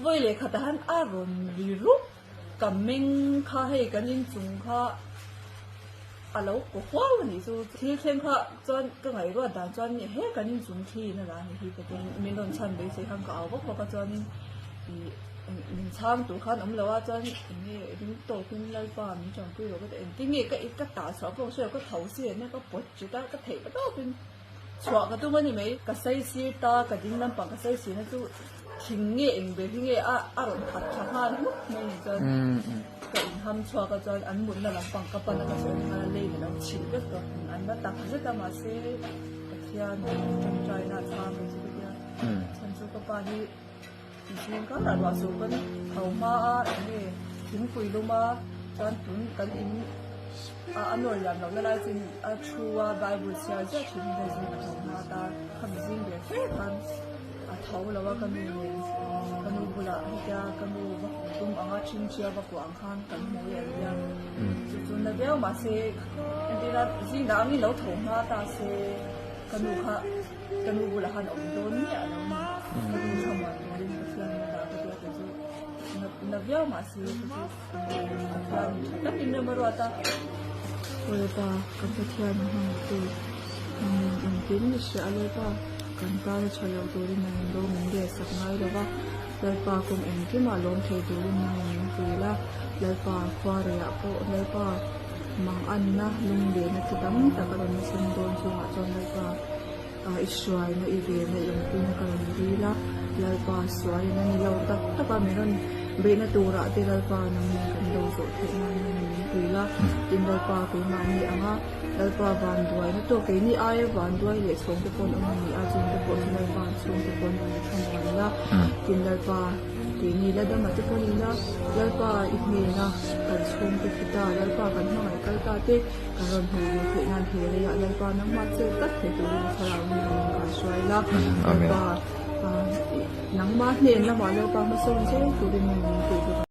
Vawi leh khatah han a rawn ri rup ka meng kha hei kan inchung kha a lo kaw huau a nih chu. Thil thleng kha chuan ka ngaihruat dan chuan he kan inchung thli in a la a nih hi ka ti a, min rawn chhan beisei khan ka au vak vak a chuanin ih min chhang tur khan awm lo a chuan eng nge ring tawkin Lalpa min tanpui rawh ka ti a, engtin nge ka ka tah chhuah pawh ka hre lo ka tho si a nia ka pawt chit a ka theih ta tawpin chhuah ka tum a ni mai. Ka saisir ta ka ding lampang ka saisirna chu Thing nge eng ber hi nge a a rawn khat tha nghal hmuk mai ni chuan ka inham chhuak a chuan an mutna lampang ka pan a ka sawi nghal a lei alo chhilh vek tawh an la tak zet a mahse Pathian tawngtaina a chhang ve chu ka tia chhan chu ka pa hi zing karah ruah sur pawn tho hma a eng nge thingpui lum a chuan tun kan in a a nawr liam lohna lai chu a thu a Bible chhiar ziah thin hi zing a tho hma ta khami zing ve fe khan. A tho lo a ka nu nen ka nu bulah hetia ka nu va tum anga thinthia va kuah ang khan kan hmu leh ania chu chu na viau mahse entir a zing dah angin lo tho hma ta se ka nu kha ka nu bulah khan awm dawn miah lo a ni ka nu thlamuan turin Pathian in a dah ka tia kei chu na viau mahse chu chu Pathian tha takin rem a ruat a. Lalpa ka Pathian a hmang tu Nangin engtin i hria a Lalpa, kan tana tha lo turin nangin ro min rel sak ngai lo va, Lalpa kawng engkimah lawm thei turin nangin min pui la, Lalpa khua reiah pawh Lalpa manganna lunglehna chi tam tak a rawn thlen dawn chungah chuan Lalpa i hruaina i venna i awmpuina ka rawn dil a, Lalpa sualin a ni lo tak tak a, min rawn beihna turah te Lalpa nangin kan do zawh theih nan nangin min pui la, tin Lalpa keimahni anga. Lalpa van duai na tawk keini aia van duai leh chhawng te pawh an awm a ni a, chung te pawh chu Lalpa an chhung te pawh an rawn thlamuan la, tin Lalpa keini la dama te pawh ni la, Lalpa i hnena kan chhung te thi ta, Lalpa kan hmangaih kal ta te kan rawn hmuh ve theih nan he leiah Lalpa nangmah chet tak thei turin thlarau mi rawn inkai hruai la, Lalpa nangmah hnen lamah Lalpa hmasawn zel turin min pui bawk ang.